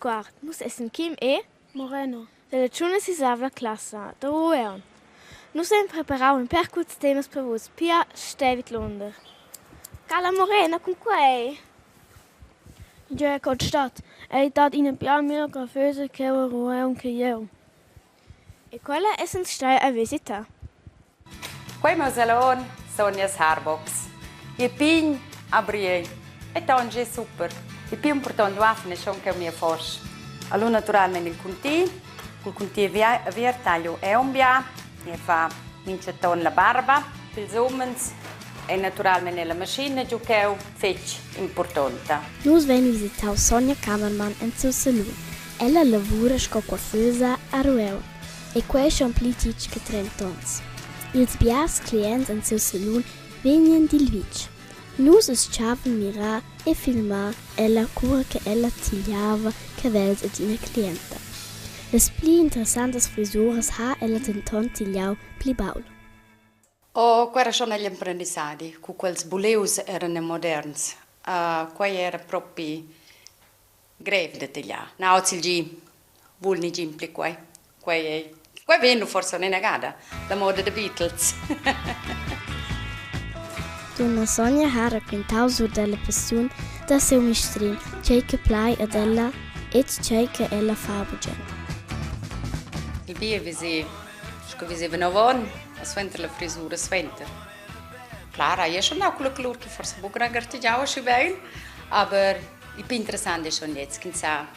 Sguard. Nus essan Kim e Moreno. Dalla tschuna sisavla classa da Rueun. Nus havein preparau in pèr cuorts temas per vus, pia stei vidlunder. Cala Morena cun quei! Gie, constat. Ei dat ina biala mia cheu a Rueun che jeu. E quella essans stai a visitar. Quei meu salon Sonia's Haarbox. Il pign a Briei e tongi super. Il più important uaffen è schon che mia forsch. Allora naturalmente il cunti, cul cunti aviert taglio è un bia, e fa minchaton la barba pils umens e naturalmente la maschina giu cheu fetg impurtonta. Nus vein visitau Sonja Kammermann en siu salun. Ella lavura sco coiffeusa a Rueun e quei schon pli ditg che trent'onns. Ils biars clients en siu salun vegnan dil vitg. Nus astgavan mirar e filmar ella cura che ella tigliava cavels ad ina clienta. Las pli interessantas frisuras ha ella denton tigliau pli baul. Oh, quei era schon egl emprendissadi, cu quels bulius eran moderns. Quei era propi grev da tagliar. Na, ozilgi vul negin pli quei. Quei ei quei vegn lu forsa ina gada, la moda da Beatles. Dunna Sonja ha raquintau sur dalla passiun da siu mistregn, tgei che plai ad ella e tgei che ella fa bugen. Il bia vesi sco vesevan avon e suenter la frisura suenter. Clara, ei schon dau quella colur che forsa buca gartegiau aschi bein, aber il pli interessant è schon jetzt ch'ins sa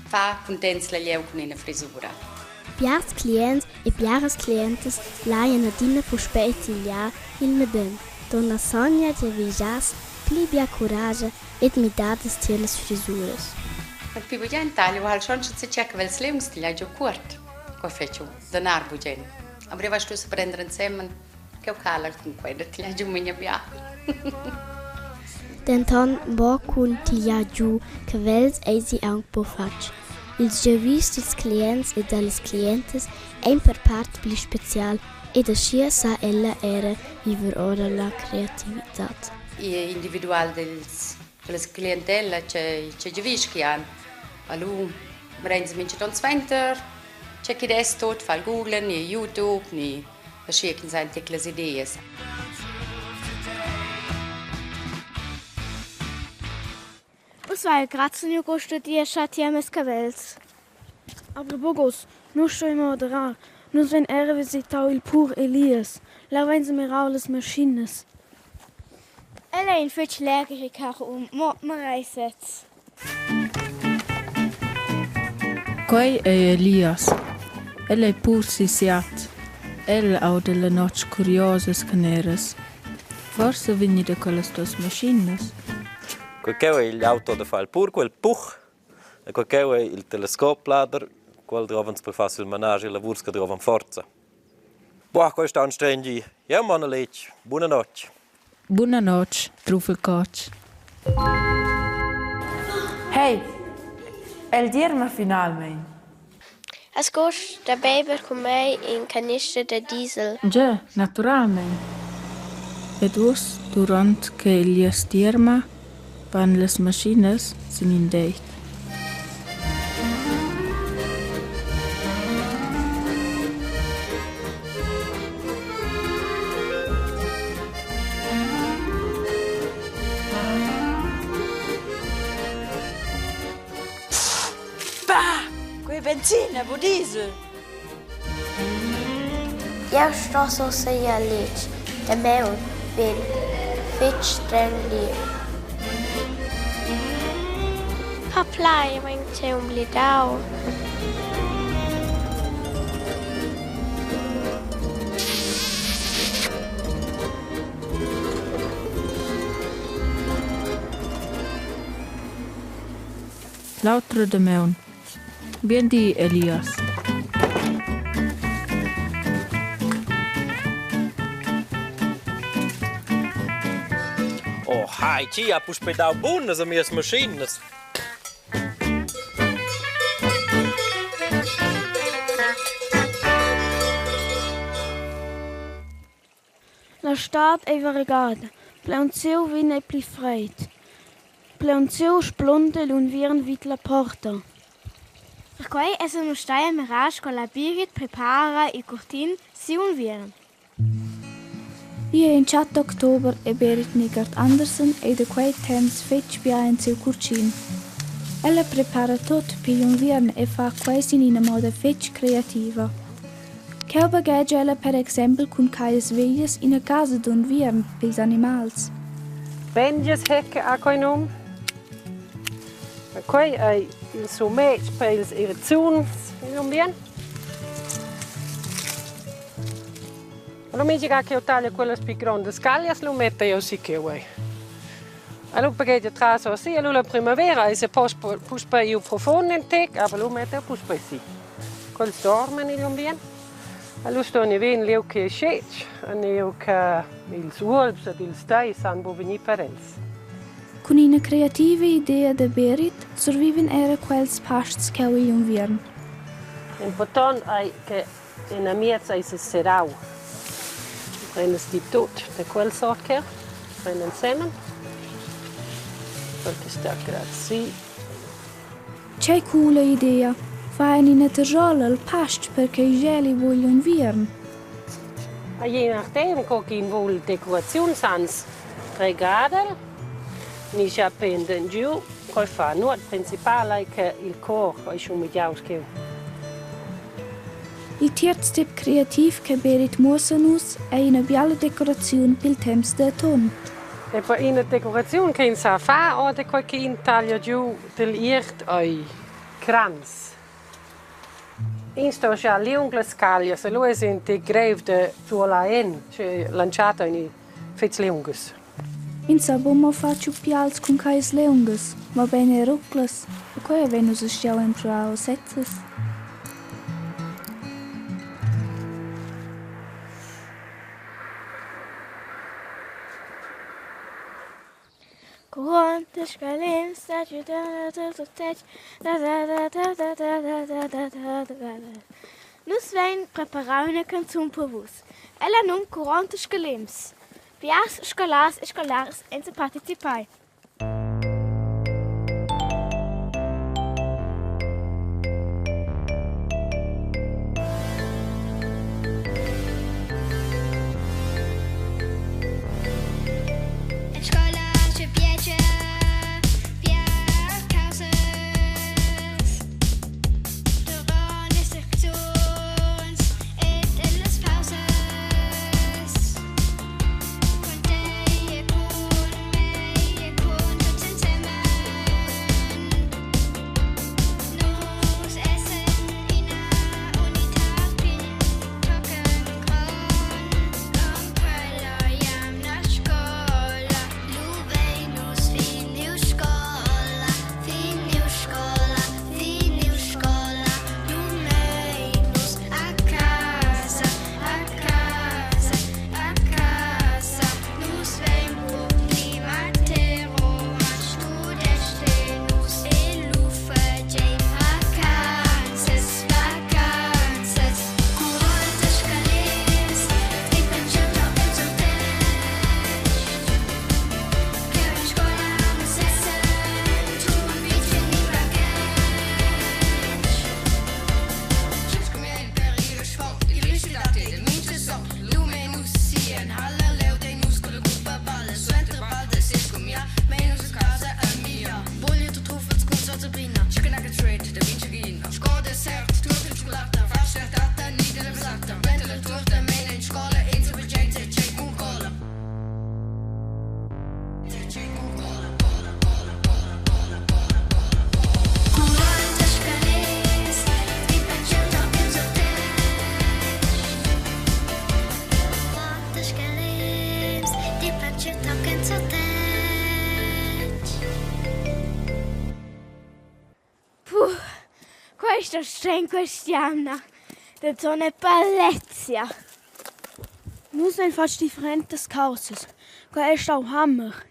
far cuntents la glieud cun ina frisura. Biars clients e biaras clientas laian adina puspei tigliar il medem. Donna Sonja giavischass pli bia curascha ed midadas tier las frisuras. Il pli bugen taglio ha'l schon sche che vels liungs tigliai giu cuort. Qua fetsch danar bugen. Aber io stuess prender ensemen ch'eu cala cun quei da tigliar giu memia bia. Denton mo cun tigliar giu cavels eisi aunc buc fatg. Ils giavischs dils clients e dallas clientas ein per part pli special ed aschia sa ella era viver ora la creativitad. Individual dels dallas clientella che che giavischi han. Alura reins mintgaton suenter Tgei chi'd es tuot fa il Google ni YouTube ni aschia ch'ins ha in las ideas. Uss vai grad signur Gusto diescha tier mes cavels. Aber Bogos, nus stuein moderar. Nus vein era visitau il pur Elias. Leu vein mirau las maschinas. El ei in fetg legher car um, mo marei sez. Quei ei Elias. El ei pur si Siat. El auda la notg curiosas caneras. Forsa vegni da quellas duas maschinas. Quei cheu ei igl auto da far il pur, quel puch. E quei cheu ei il telescoplader, quel drovans per far sil menaschi lavurs che drovan forza. Boah, quei sta un stregn gi. Jeu mon a letg. Buna notg. Buna notg, truffel cotg. Hey, el dierma finalmein. Has gust da beiber cun mei in canister da diesel? Gie, naturalmein. Ed uss, duront che Elias dierma, van las maschinas sin in date. Bah, quei benzina, bu diesel. Jeu stos ussa ir a letg, damaun vegn fetg stengli. Hoppla, jeu vegn cheu emblidau. L'autra damaun. Bien di, Elias. Oh, hai, chi ha puspei dau bunas a mias maschinas? La stad ei vargada, plaunsiu vegn ei pli freid. Plaunsiu splunta igl unviern vid la porta. Perquei essan nus stai a mirar sco la Birgit prepara il curtin siu unviern. Igl ei entschatta october e Berit Nigard Andersen ei da quei temps fetg bia en siu curtgin. Ella prepara tut pigl unviern e fa quei sin ina moda fetg creativa. Cheu baghegia ella per exempel cun caglias veglias ina casa d'unviern pils animals. Bengias hecca ha quei num. Quei ei il sumetg per ils erizuns igl unviern. Lu mintga ch'jeu taglia quellas pli grondas caglias, lu metta jeu si cheu ei. Lu baghegia tras si e lu la primavera eis ei puspei iu profund in tec, aber lu metta jeu puspei si. Quels dorman igl unviern. E lu ston i vegn liug che ei schetg, neu che ils uolps ed ils teis han buc vegnir per els. Cun ina creativa idea da Berit survivan era quels pasts cheu igl unviern. Impurtont ei che Enamiez eis ei serrau. Prendas ti tut da quel sort cheu, prend ensemen. Quel che stat grad si. Tgei coola idea! Fa en ina tergiola il pastg per ch'ei geli vugl unviern. Je nachdem co ch'in vul decoraziuns ans regadel ni scha penden giu, quei fa nuot principal ei che il cor ei schumegiaus cheu. Il tierz tip creativ che Berit muossa nus ei ina biala decoraziun pil temps d'atun. E per ina decoraziun che ins sa far oder quei che in taglia giu digl iert ei cranz. Ins sto schar liung las caglias e lu eisi in tec grev da zuolar en, sche l'entschatta ein i fetg liungas. Ins sa buca mo far tschupials cun quellas liungas, mobein era ruclas, e quei havein nus aschia empruau sezzas. Quanti scalins da Nus vein preparau ina canzun per vus. Ella num Curonta scalims. Biars scolars e scolaras ein separticipai. Puh, questa stren quest'jamna. Denton è bellezia. Nus vein fatg differentas caussas. Quei ei stau hammer.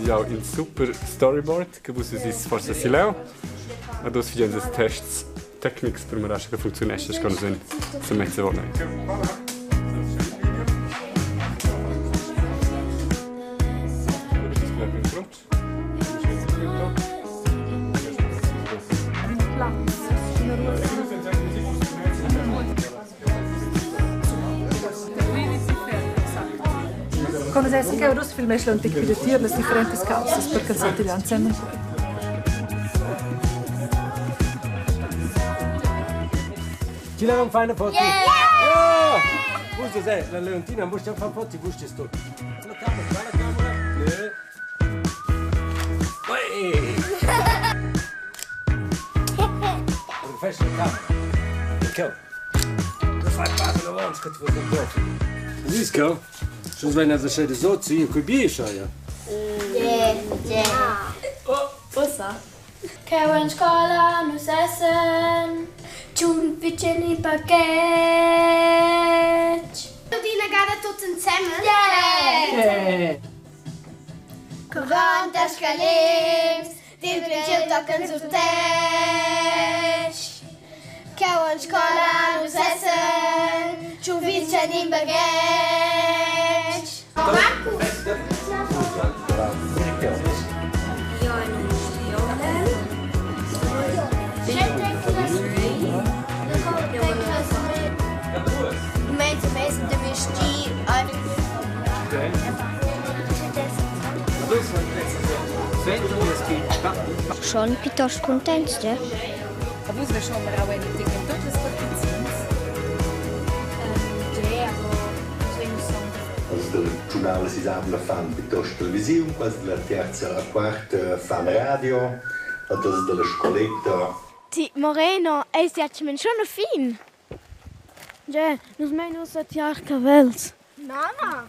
jau in super storyboard che vus usis forsa sileu. Ad oz fagein nus tests tecnics per mirar sche funcziunescha sco nus vein semess avon ei. Quando sei che nus filmeschla un tic più tier las differentas causas perché els saltiglian ensemen quei. Ci la fai una foto? Yeah! Vus è la Leontina, vus fai una foto, vus sto. La camera, la camera. Uè! Fai la camera. Cheu. Du fai pass avons che tu fas un po. Siehst du? Schon wenn er sich so zu ihm kubier ja. Ussa. Cheu en scola nus essen tschun pitschen in baghetg. Tut ina gada tuts ensemen? Yeah! 40 scalems dil princip tochen sur tetg. Cheu en scola nus essen tschun pitschen in baghetg. Schon piuttosto cuntents, tge? A vus vess schon mirau en in tut las partiziuns? Els dalla tschunavla sisavla fan piuttosto televisiun, quels dalla terza alla quarta fan radio, ed els dalla scoletta Ti, Moreno, eis jachmen schon a fin. Ge, nus mein ussa tiar cavels. Na, na.